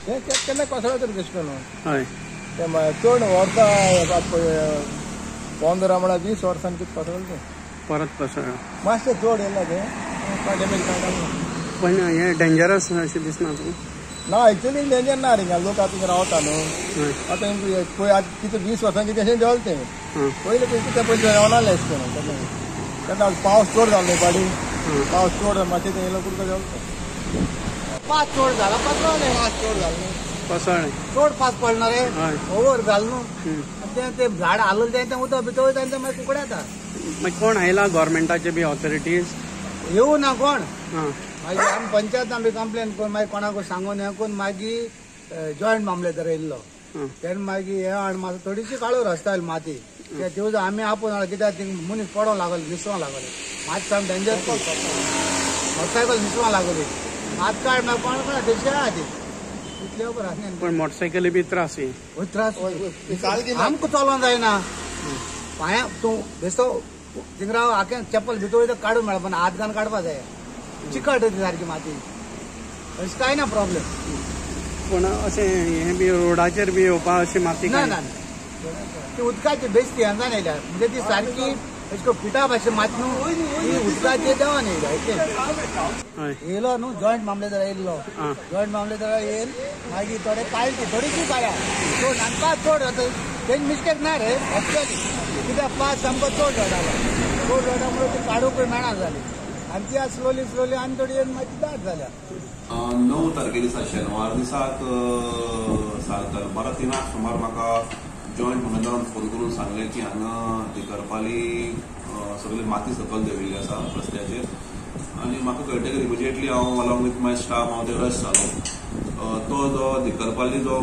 तें केन्ना कोसळ्ळा तर कशें करून. हय, तें चड वर्सां 15 म्हळ्यार 20 वर्सांनी कितें कोसळ्ळें तें परत कोसळ्ळें. मातशें चड येयलां तें डॅमेज कांय. पण हें डेंजरस अशें दिसना तुका? ना, एक्चुअली डेंजर ना रे, लोक आतां थिंगा रावता न्हू. आतां पळय आतां कितें 20 वर्सां कितें अशें देंवलें तें. पयलीं कितें पयलीं देंवनासलें अशें करून तेन्ना पावस चड जालो न्हू पाडी, पावस चड मातशें तें येयलो कुडको देंवलें तें. पास चड जाला कोसळ्ळें, पास चड जालें न्हू, कोसळ्ळें, चड पास पडना रे, ओवर जालें न्हू. तें तें झाड हालून तें तें उदक भितर वयता आनी तें मागीर कुकडे येता. मागीर कोण आयला गव्हर्मेंटाचे बी ऑथॉरिटीज? येवं ना कोण. मागीर आमी पंचायतान बी कंप्लेन करून मागीर कोणाक सांगून हें करून मागीर जॉयंट मामलेदार येयल्लो. तेन्ना मागीर हें हाड मातसो थोडीशी काळो रस्ता आयलो माती त्या दिवजा आमी आपोवन हाडलो, कित्याक थिंग मनीस पडोंक लागलो, निसरोंक लागले, मात सामकें डेंजर, मोटरसायकल निसरोंक लागली, मात काड मागीर कोण कोण तशी आहा ती इतले खबर आसना. पण मोटरसायकली बी त्रास त्रास आमकां चलोंक जायना, पांया तूं बेस्तो थिंगा राव, आखे चप्पल भितर वयता काडूंक मेळना, पण हात घालून काडपा जाय, चिकट ती सारकी माती, अशें कांय ना प्रॉब्लेम. पूण अशें हें बी रोडाचेर बी येवपा अशी माती ना ना, ती उदकाची बेश्टी हांगान येयल्या, म्हणजे ती सारकी अशें करून पिठा भाशेन माती न्हू ती उदकाची देंवन येयल्या. इतलें येयलो न्हू जॉयंट मामलेदार येयल्लो, जॉयंट मामलेदार येयल मागीर थोडे काडली, थोडीशी काडल्या चड आनी पास चड जाता, तेणी मिस्टेक ना रे एक्चुअली, कित्याक पास सामको चड जातालो, चड जाता म्हणून ती काडूंकय मेळना जाली आनी ती आज स्लोली स्लोली आनी थोडी येवन मागीर दाट जाल्या. 9 तारखे दिसा शेनवार दिसाक दनपारां 3 सुमार म्हाका जॉयंट मामलेदारान फोन करून सांगलें की हांगा दिकरपाली सगळी माती सकयल देंविल्ली आसा रस्त्याचेर आनी म्हाका कळटकीर इमिजिएटली हांव अलॉंग विथ my staff हांव थंय रश जालो. तो जो दिकरपाली जो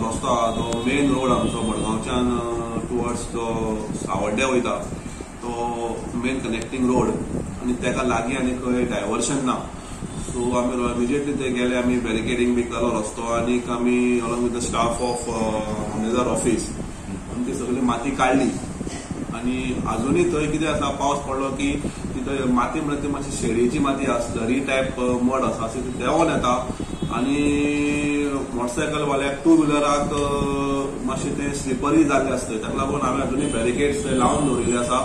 रस्तो आहा तो मेन रोड आमचो मडगांवच्यान टुवर्ड्स जो सावड्ड्या वयता तो मेन कनेक्टींग रोड आनी तेका लागीं आनी खंय डायवर्शन ना. सो आमी इमिजिएटली थंय गेले, आमी बॅरिकेडींग बी केलो रस्तो आनी आमी along with the staff of mamlatdar office आमी ती सगळी माती काडली. आनी आजुनूय थंय कितें आसा, पावस पडलो की ती थंय माती म्हळ्यार ती मातशी शेळीची माती आसा, झरी टायप मड आसा, अशी ती देंवोन येता आनी मोटरसायकलवाल्याक टू व्हिलराक मातशें तें स्लिपरी जाल्लें आसता. ताका लागून हांवें आजुनूय बॅरिकेड्स थंय लावन दवरिल्ले आसा,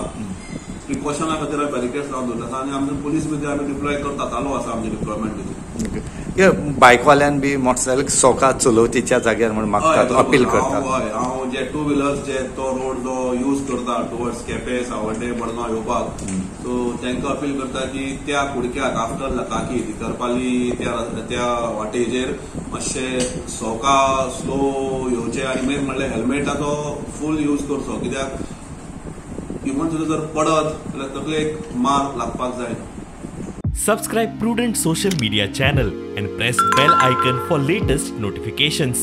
प्रिकॉशना खातीर बॅरिकेड्स लावन दवरिल्ले आसा आनी आमचे पुलीस बी आमी डिप्लॉय करता, चालू आसा आमचें डिप्लॉयमेंट बी. बायकवाल्यान बी मोटरसायकल सोका चलोवचीच्या जाग्यार म्हूण मागतात, अपील करतात. हय, हांव जे टू व्हिलर्स जे तो रोड जो यूज करता टुवर्ड्स केपें, सावड्डें, मडगांव येवपाक, सो तांकां अपील करता की त्या कुडक्याक आफ्टर लकाकी दिकरपाली त्या वाटेचेर मातशें सोका स्लो येवचें आनी मेन म्हणल्यार हेल्मेटाचो फूल यूज करचो, कित्याक इवन सुद्दां जर पडत जाल्यार तकलेक मार लागपाक जाय. Subscribe Prudent Social Media channel and press bell icon for latest notifications.